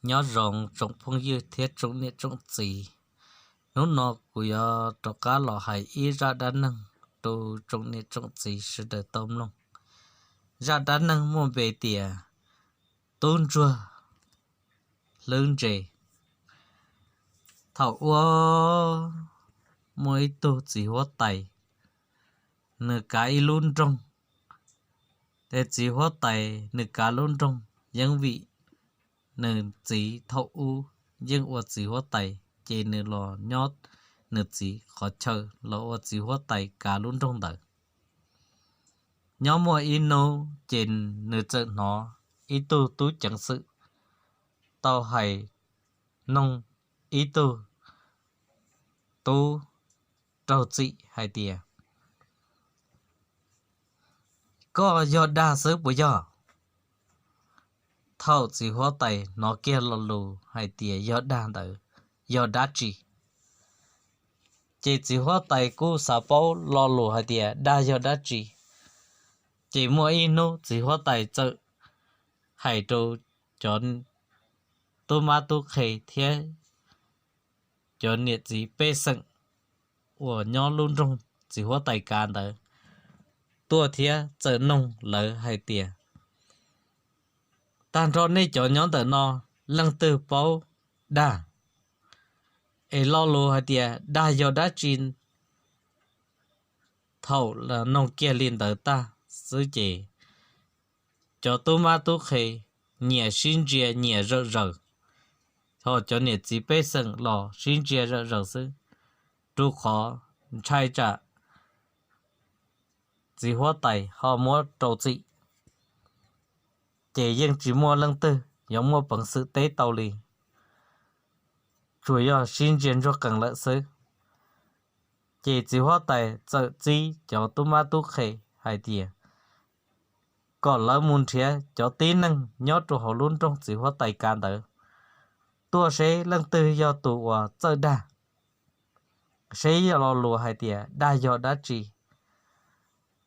Nyob zoo tsoom phooj ywg thiab tsoom niam tsoom txiv, hnub no kuv yuav rov qab los hais ib zaj dab neeg rau tsoom niam tsoom txiv sawv daws tau mloog. Zaj dab neeg muaj npe tias tub ntsuag hlwb ntse. Thaum ub muaj ib tug txiv huab tais, nws kav ib lub nroog. Ces txiv huab tais nws kav lub nroog yeej vim nws txiv thaum ub yeej ua txiv huab tais, ces nws los nyob nws txiv qhov chaw los ua txiv huab tais kav lub nroog ntawd. Nyob muaj ib hnub ces nws txawm hnov ib tug tub ceev xwm tau hais noog ib tug tub raug txim hais tias, Koj yog dag xwb puas yog? Thaum txiv huab tais hnov kiag lo lus hais tias yog dag ntawd yog dab tsi, ces txiv huab tais kuj xav paub lo lus hais tias dag yog dab tsi. Ces muaj ib hnub txiv huab tais txawm hais rau cov tub mab tub qhe thiab cov niam txiv pej xeem uas nyob lub nroog txiv huab tais kav ntawd tuaj thiab txawm noog lawv hais tias, Tag nrho nej cov nyob ntawm no leej twg paub dag, es lo lus hais tias dag yog dab tsi? Thaum noog kiag li ntawd tag xwb ces cov tub mab tub qhe nyias sib ntsia nyias zawm zaws, ho cov niam txiv pej xeem los sib ntsia zawm zaws xwb, rau qhov ntshai tsam txiv huab tais ho muab rau txim, ces yeej tsis muaj leej twg yuav muaj peev xwm teb tau li, tsuas yog sib ntsia ntsuag qees lawm xwb. Ces txiv huab tais txawm txib cov tub mab tub qhe hais tias, Kom lawv mus nrhiav cov tib neeg nyob rau hauv lub nroog txiv huab tais kav ntawd tuaj seb leej twg yog tus uas txawj dag, seb yog lo lus hais tias dag yog dab tsi.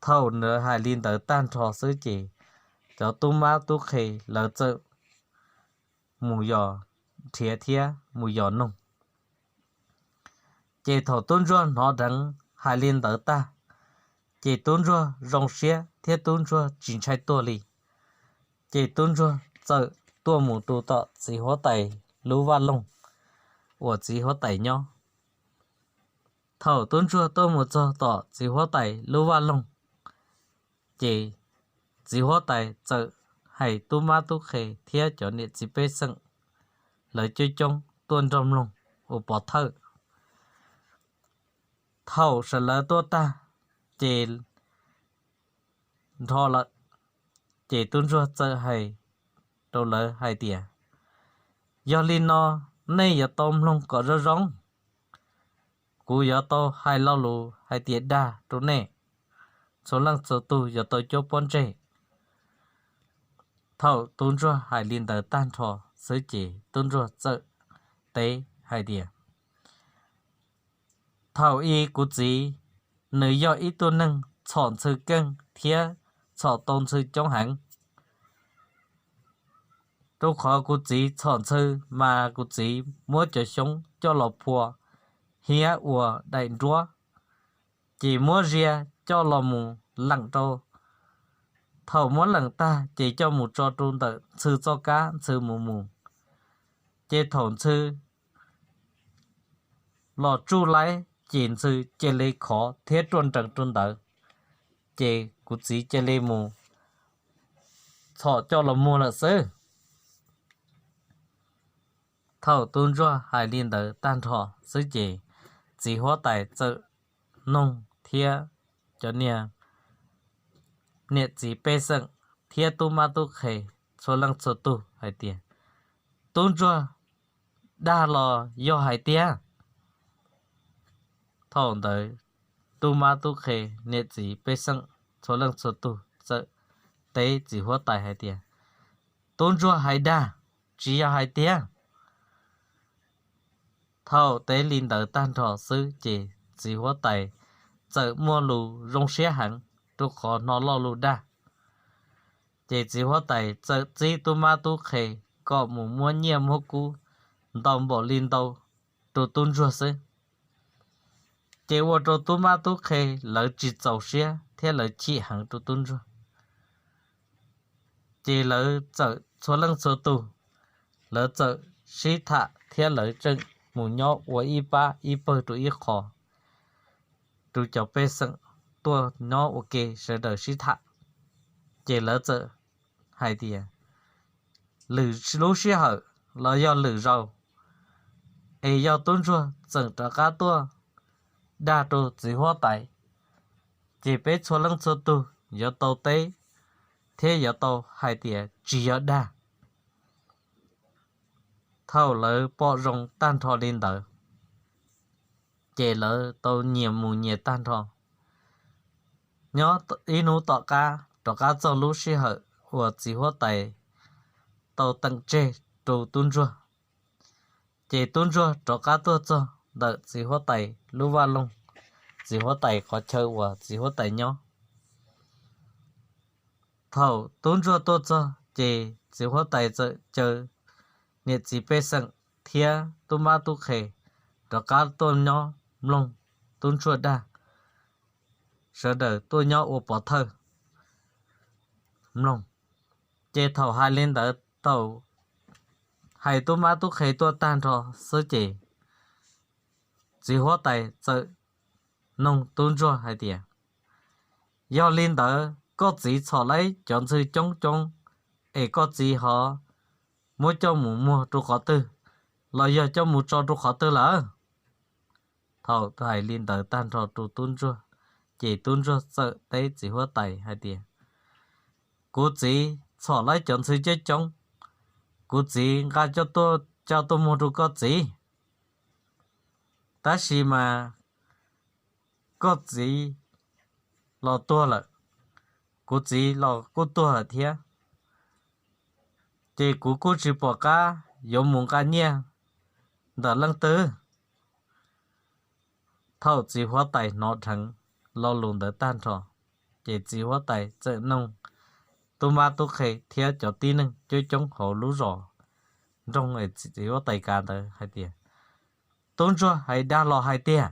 Thaum nws hais li ntawd tag nrho xwb ces cov tub mab tub qhe lawv txawm mus yos nrhiav thiab mus yos noog. Ces thaum tub ntsuag hnov dheev hais li ntawd tag, ces tub ntsuag zoo siab thiab tub ntsuag tsis ntshai tuag li. Ces tub ntsuag txawm tuaj mus rau tom txiv huab tais lub vaj loog uas txiv huab tais nyob. Thaum tub ntsuag tuaj mus txog tom txiv huab tais lub vaj loog, ces txiv huab tais txawm hais tub mab tub qhe thiab cov niam txiv pej xeem lawv coob coob tuaj nrog mloog ua pov thawj. Thaum sawv lawv tuaj tag, ces nrho lawm, ces tub ntsuag txawm hais rau lawv hais tias, Yog li no, nej yuav tau mloog kom zoo zoo. Kuv yuav tau hais lo lus hais tias dag rau nej, txhua leej txhua tug yuav tau cuab pob ntseg. Thaum tub ntsuag hais li ntawd tag nrho xwb ces tub ntsuag txawm teb hais tias, Thaum i kuv txiv, nws yog ib tug neeg txhom ntxhw keej thiab txhom tau ntxhw coob heev. Rau qhov kuv txiv txhom ntxhw mas kuv txiv muab cov xyoob coj los phua hiab ua daim nruab, ces muab zias coj los mus leem rau. Thaum muab leem tag ces coj mus tso rau ntawm ntxhw txoj kab ntxhw mus mus, ces thaum ntxhw los tsuj laib ces ntxhw cia li khov thiab ruaj nrees rau ntawd, ces kuv txiv cia li mus txhom coj los muag lawm xwb. Thaum tub ntsuag hais li ntawd tag nrho xwb ces txiv huab tais txawm noog thiab cov niag niam txiv pej xeem thiab tub mab tub qhe txhua leej txhua tug hais tias, Tub ntsuag dag los yog hais tiag? Thaum ntawd tub mab tub qhe niam txiv pej xeem txhua leej txhua tug txawm teb txiv huab tais hais tias, Tub ntsuag hais dag, tsis yog hais tiag. Thaum teb li ntawd tag nrho xwb ces txiv huab tais txawm muaj lus zoo siab heev rau qhov hnov lo lus dag. Ces txiv huab tais txawm txib tub mab tub qhe kom mus muab nyiaj muab kub ntau npaum li ntau rau tub ntsuag xwb. Ces ua rau tub mab tub qhe lawv tsis txaus siab thiab lawv chim heev rau tub ntsuag. Ces lawv txawm txhua leej txhua tus, lawv txawm sib tham thiab lawv tseem mus nyob ua ib pab ib pawg rau ib qho, rau cov pej xeem tuaj nyob ua ke sawv daws sib tham. Ces lawv txawm hais tias, lwm lub sij hawm los yog lwm zaus, es yog tub ntsuag txawm rov qab tuaj dag rau txiv huab tais, ces peb txhua leej txhua tug yuav tau teb thiab yuav tau hais tias tsis yog dag. Thaum lawv pom zoo tag nrho li ntawd, ces lawv tau nyias mus nyias tag nrho. Nyob ib hnub tom qab rov qab txog lub sij hawm uas txiv huab tais tau teem tseg rau tub ntsuag, ces tub ntsuag rov qab tuaj txog ntawm txiv huab tais lub vaj loog, txiv huab tais qhov chaw uas txiv huab tais nyob. Thaum tub ntsuag tuaj txog ces txiv huab tais txawm caw niam txiv pej xeem thiab tub mab tub qhe rov qab tuaj nyob mloog tub ntsuag dag, sawv daws tuaj nyob ua pov thawj mloog. Ces thaum hais li ntawd, thaum hais tub mab tub qhe tuaj tag nrho xwb ces txiv huab tais txawm noog tub ntsuag hais tias, yog li ntawd koj txiv txhom laib cov ntxhw coob coob, es koj txiv ho muab coj mus muag rau qhov twg, los yog coj mus tso rau qhov twg lawm? Thaum hais li ntawd tag nrho rau tub ntsuag, ces tub ntsuag txawm teb txiv huab tais hais tias, kuv txiv txhom laib cov ntxhw coob coob, kuv txiv nqa coj tuaj muag rau koj txiv, tab sis mas koj txiv los tuag lawm, kuv txiv los kuj tuag lawm thiab, ces kuv kuj tsis pom qab yuav mus nqa nyiaj ntawm leej twg. Thaum txiv huab tais hnov dheev lo lus ntawd tag nrho, ces txiv huab tais txawm noog tub mab tub qhe thiab cov tib neeg coob coob hauv lub zos nroog txiv huab tais kav ntawd hais tias, tub ntsuag hais dag los hais tiag?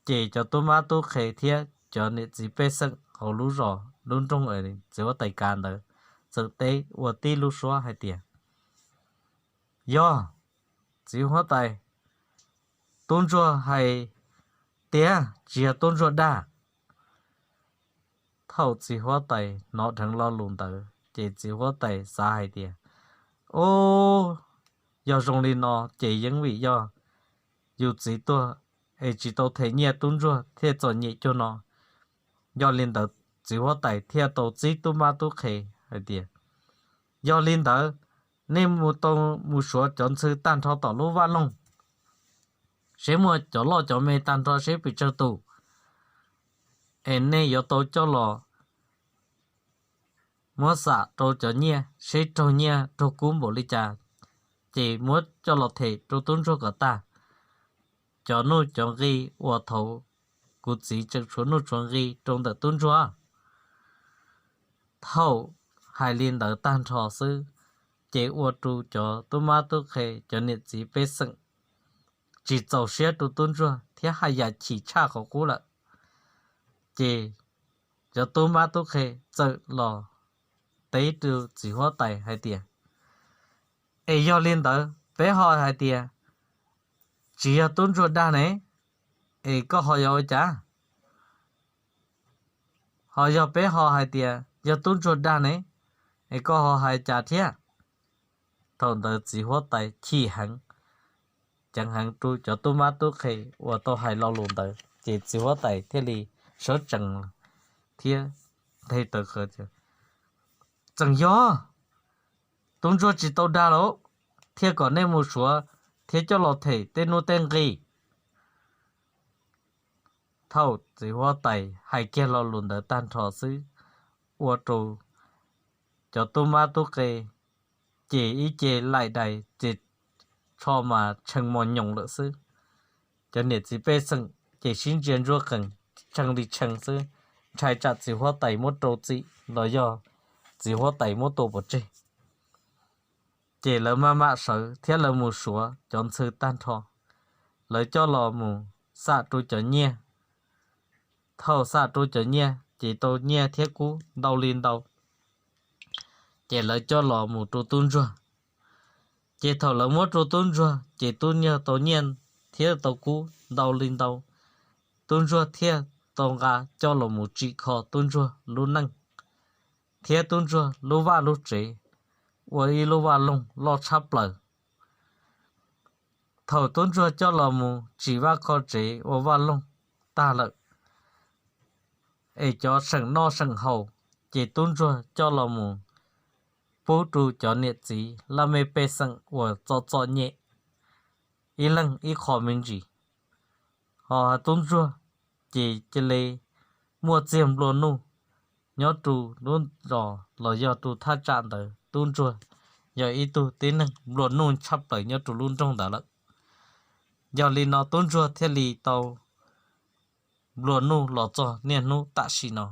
Ces cov tub mab tub qhe thiab cov niam txiv pej xeem hauv lub zos lub nroog txiv huab tais kav ntawd txawm teb ua tib lub suab hais tias, yog, txiv huab tais, tub ntsuag hais tiag, tsis yog tub ntsuag dag. Thaum txiv huab tais hnov dheev lo lus ntawd ces txiv huab tais xav hais tias, o, yog zoo li no ces yeej vim yog yus txiv tuag es tsis tau them nyiaj tub ntsuag thiaj txom nyem cuag no. Yog li ntawd txiv huab tais thiaj tau txib tub mab tub qhe hais tias, yog li ntawd nej mus tau mus suav cov ntxhw tag nrho tom lub vaj loog, seb muaj cov loj cov me tag nrho seb pes tsawg tus, es nej yuav tau coj los muab xam rau cov nyiaj seb raug nyiaj raug kub npaum li cas, ces muab coj los them rau tub ntsuag kom tag cov nuj cov nqi uas thaum kuv txiv tseem tshuav nuj tshuav nqi rau ntawm tub ntsuag. Thaum hais li ntawd tag nrho xwb, ces ua rau cov tub mab tub qhe cov niam txiv pej xeem tsis txaus siab rau tub ntsuag thiab haj yam chim tshaj qhov qub lawm. Ces cov tub mab tub qhe txawm los teb rau txiv huab tais hais tias, es yog li ntawd peb ho hais tias tsis yog tub ntsuag dag ne, es koj ho yuav ua cas? Ho yog peb ho hais tias yog tub ntsuag dag ne, es koj ho hais cas thiab? Thaum ntawd txiv huab tais chim heev, ceev heev rau cov tub mab tub qhe uas tau hais lo lus ntawd, ces txiv huab tais thiaj li sawv tsees thiab nthe taw qhawv, tseem yog tub ntsuag tsis tau dag lauj, thiaj kom nej mus suav thiab coj los them tej nuj tej nqi. Thaum txiv huab tais hais kiag lo lus ntawd tag nrho xwb, ua rau cov tub mab tub qhe ces ib ce laim dais ces tsho mas tshee mos nyoos lawm xwb. Cov niam txiv pej xeem ces sib ntsia ntsuab qees, tshee li tshee xwb, ntshai tsam txiv huab tais muab rau txim los yog txiv huab tais muab tua pov tseg. Ces lawv maj mam sawv thiab lawv mus suav cov ntxhw tag nrho, lawv coj los mus xam rau cov nyiaj. Thaum xam rau cov nyiaj ces tau nyiaj thiab kub ntau li ntau, ces lawv coj los mus rau tub ntsuag. Ces thaum lawv muab rau tub ntsuag ces tub ntsuag tau nyiaj thiab tau kub ntau li ntau, tub ntsuag thiaj tau nqa coj los mus tsim kho tub ntsuag lub neej thiab tub ntsuag lub vaj lub tsev ua ib lub vaj loog loj tshaj plaws. Thaum tub ntsuag coj los mus tsim vaj kho tsev ua vaj loog tag lawm, es cov seem noj seem haus, ces tub ntsuag coj los mus pub rau cov niam txiv laj mej pej xeem uas txom txom nyem ib leeg ib qho me ntsis. Ho tub ntsuag ces cia li muaj txiag nplua nuj nyob rau lub zos los yog rau thaj tsam ntawd. Tub ntsuag yog ib tug tib neeg nplua nuj tshaj plaws nyob rau lub nroog ntawd lawm. Yog li no tub ntsuag thiaj li tau nplua nuj los txog niaj hnub tam sim no.